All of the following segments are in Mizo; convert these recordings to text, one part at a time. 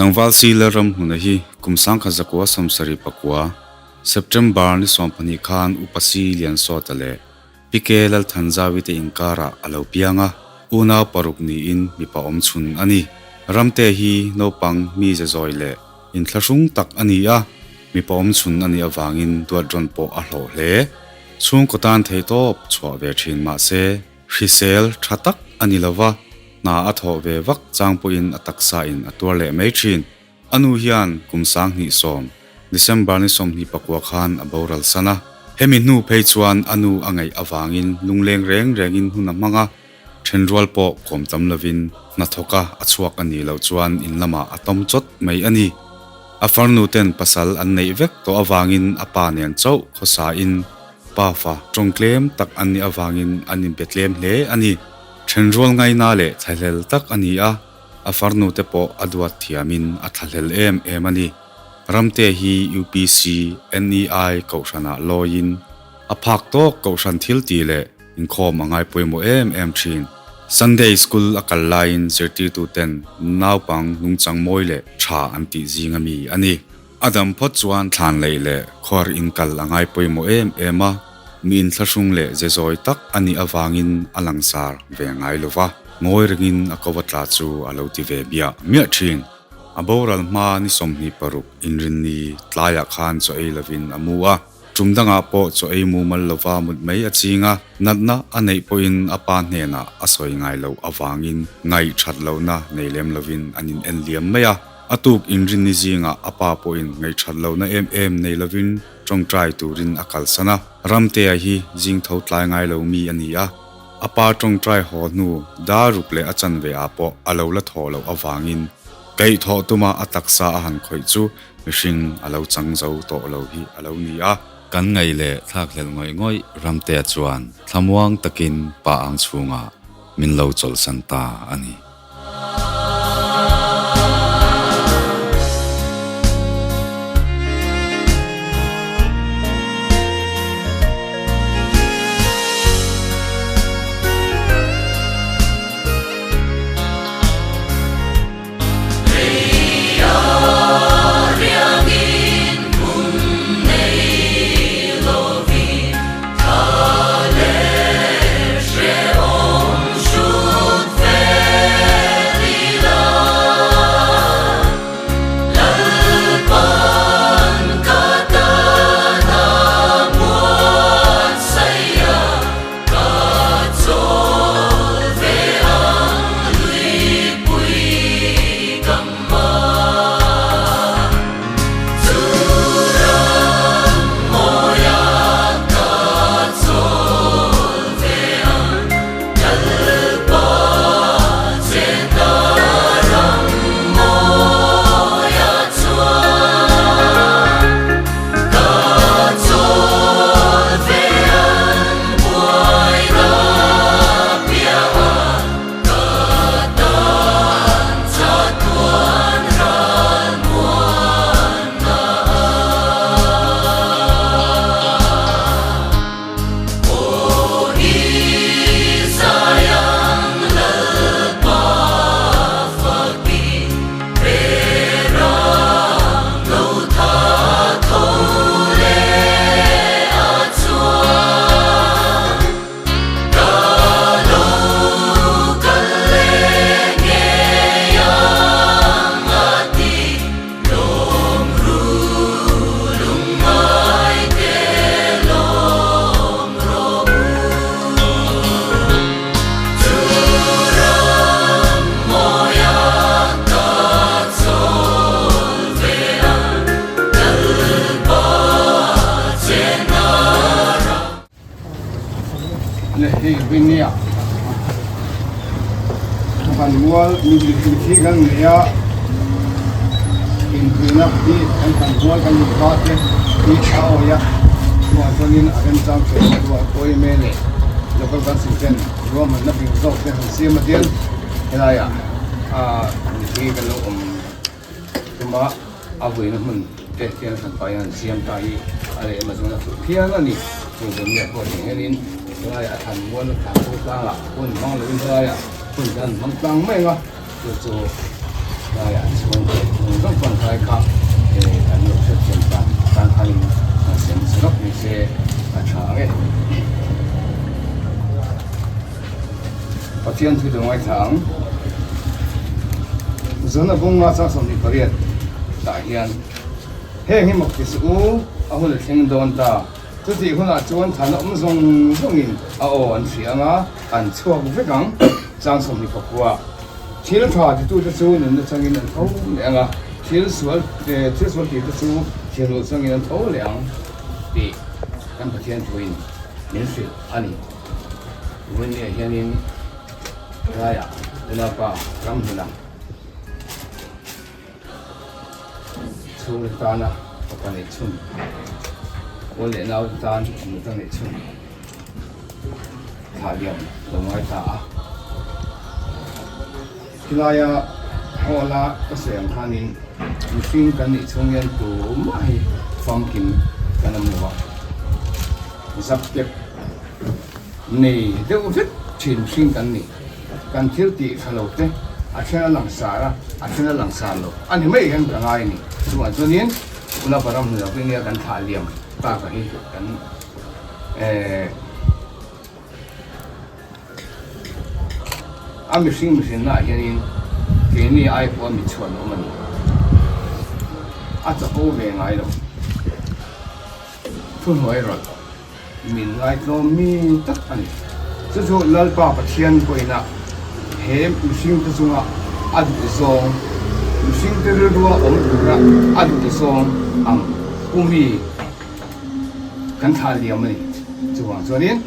Tlangval si Lalramhmuna hi kum 1974, September ni 12 khan Upa Si Liansawta leh Pike Lalthanzawi te inkarah a lo piang a, unau paruk niin mipa awm chhun a ni. Ramte hi naupang mi ze zawi leh inthlahrung tak a ni a, mipa awm chhun a nih avangin duat rawn pawh a hlawh hle. Chhungkaw tan theihtawp chhuah ve thin mah se, hrisel tha tak a ni lo va, hna a thawh ve vak chang pawhin a taksa in a tuar leh mai thin. A nu hian kum 2010, December ni 24 khan a boral san a. Hemi hnu phei chuan a nu a ngaih avangin lungleng reng rengin hun a hmang a, thenrual pawh kawm tam lovin hnathawka a chhuak a nih loh chuan in lamah a tawm chawt mai a ni. A farnu ten pasal an neih vek tawh avangin a pa nen chauh khawsain pafa tawng tlem tak an nih avangin an inbe tlem hle a ni. Thenrual ngaina leh thlahlel tak a ni a. A farnu te pawh a duat thiamin a thlahlel em em a ni. Ramte hi UPC, NEI kohhranah lawiin a phak tawk kohhran thil tih leh inkhawm a ngai pawimawh em em thin. Sunday School a kal laiin zirtirtu ten naupang nungchang mawi leh tha an tih zing a mi a ni. A dam phawt chuan thlan leih leh khuar inkal a ngai pawimawh em em a, mi inthlahrung leh ze zawi tak a nih avangin a langsar ve ngai lo va, ngawi ringin a ko va tla chu a lo ti ve biah miah thin. A boral hma ni 26 inrinni tlaiah khan chaw ei lovin a mu a, tum dangah pawh chaw ei mumal lova mut mai a ching a, natna a neih pawhin a pa hnenah a sawi ngai loh avangin ngaih that lohna nei lem lovin an in en liam mai a. A tuk inrinni zingah a pa pawhin ngaihthat lohna em em nei lovin tawngtai turin a kalsan a. Ramtea hi zing tho tlai ngai lo mi a ni a, a pa tawngtai haw hnu dar ruk leh a chanve ah pawh a lo la thawh loh avangin kaihthawh tuma a taksa a han khawih chu mihring a lo chang zo tawh lo hi a lo ni a. Kan ngaih leh thlakhlelh ngawih ngawih Ramtea chuan thlamuang takin pa ang chhungah min lo chawlhsan ta a ni. Hei Vinia kan mual mi kan nei a inpuina hi kan kan mual kan inpa te hi a awi a chungah chuanin a remchang thei a ruah pawh em em leh local council ten ruahmanna fing zawk te han siam a hian helaiah ah mipui kan lo awm tuma a vuina hmun te hian hran pahin an siam ta hi a leh emaw chuan a fuh phian a ni. Hei Zania pawh tih hianin helaiah a thlan mual a thlan ho tlangah hun hmang lovin helaiah hun hian an hmang tlang mai ang a, chu chu helaiah an chhung te chung Pathian thu dawng ngaithla ang. Zan a bunga chang 28 tah hian heng hi mak ti suh u, a hun a thleng dawn ta. Chutih hunah chuan thlan a awm zawng zawngin a aw an hria ang a, an chhuak vek ang. Chang 29 Thil tha titute chu nunna changin an tho leh ang a, thil sual thil sual tite chu thianluh changin an tho leh ang tih kan Pathian thuin min hrilh a ni. Vawinia hianin helaiah unaupa Ramhluna chhungte tana fapa neih chhun, pawl leh naute tan nuta neih chhun thlah liam lo ngai ta a. Khilai a hall a ka sawi ang khanin mihring kan nih chhung hian tumah hi famkim kan awm lo a, zap tep nei deuh vek thin mihring kan ni. Kan thil tih tha lo te a then a langsar a, a then a langsar lo a ni mai hian ka ngai a ni. Chuvang chuanin Unapa ram hnu lo nia kan thlah liam tak a hi kan eh. A mihring mihrinna ah hianin keini ai pawh a mitchhuan awm a ni. A chapo ve ngai lo. Thuhnuai rawlh min ngaitlawm mi tak a ni. Chu chu Lalpa Pathian pawhin a he mihringte chunga a duh zawng, mihringte rilrua awm tura a duh zawng ang pu mi kan thlah liam a ni. Chuvang chuanin.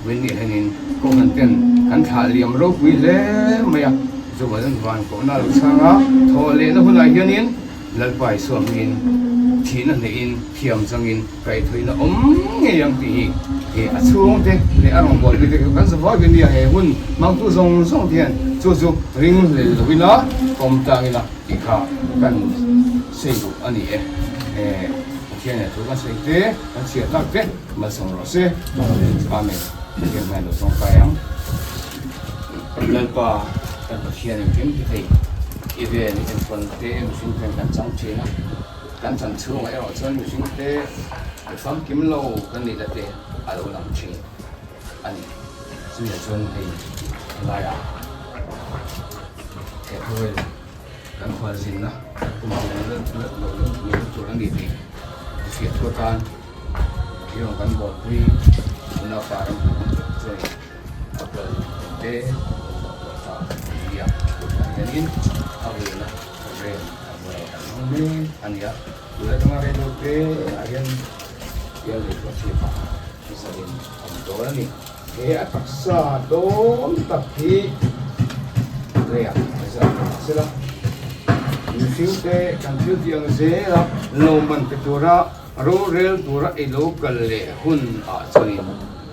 Vawin nih hianin Kohhran ten kan thlah liam ropui hle mai a, chuan an van kohna lo chhang a, thawh lehna hunah hianin Lalpa Isua hmingin thihna hneihin thiam changin kaihthawihna awm ngei ang tih hi he a chhungte leh a rawngbawltu te kan zavai ve nia he hun hmangtu zawng zawng te hian chu chu ring hlel lo ila kawm tang ila tih kha kan sawi duh a ni e. Pathian hian thu kan sawi te kan chhiar tak te Malsawm rawh se. Amen. Pathian hmai lo tawngtai ang. Lalpa kan Pathian engkim ti thei i vel i enkawl te mihring ten kan chang thin a, kan chan chhungah erawh chuan mihring te i famkim lo kan nih na te a lo lang thin a ni. Chumi ah chuan hei helaiah he khawvel kan khualzinna kum lo lo lo tur a ni tih hriat thu atan Heng kan buaipui tuna pa ram chuan a kal te ta nia tunah hianin a vena ren a buai kan hmang mek a nia tun atanga reilo te ah hian pial leh tawh chhip ah zalin a awm dawn a ni he a taksa dawn tak hi leiah a zar ta sela mihring te kan thil tih ang zela lawmman pe tura Rorel tura i lo kal leh hun ah chuanin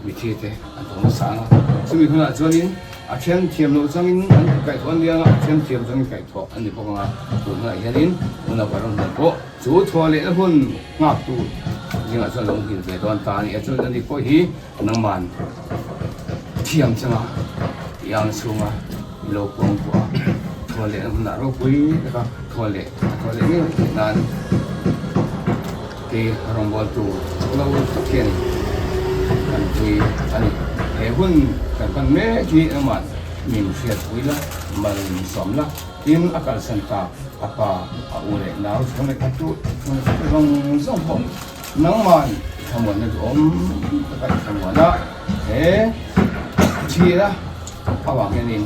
mithi te an tho nasa ang a, chumi hunah chuanin a then thiam loh changin an kaihthawh an ni ang a, a then thiam changin kaihthawh an ni bawk ang a, tun hunah hianin hun a varam hmel pawh chu thawh lehna hun nghaktu zingah chuan lo nghil ve dawn ta a ni a, chuan ani pawh hi nangman thiam changa i ang chhunga i lo puang pawh a, thawh lehna hunah ropui taka thawh leh a thawh leh ngei theih nan kei rawngbawltu chaklo tak hian kan pui a ni. He hun kan hman mek hi engmah min hriatpui la, mal min sawm la, tin a kalsan tak a pa, a u leh nau chhung leh khat chu chhung leh khat zawng zawng pawh nangman i thlamuanna duhawm taka i thlamuan a, he thihna avang hianin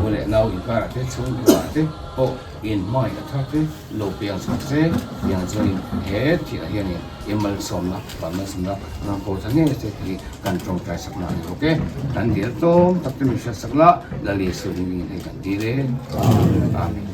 u leh nau inkarah te chhungkua te pawh in hmangaih a thar te lo piang chhuak se tiang chuanin he thihna hianin i malsawmna van malsawmna ram ko ta ngei che tih hi kan tawngtai sakna a ni bawk e. Kan dil tlawm tak te min hriat sak la, Lal Jesuh hmingin hei kan dil e. Amen.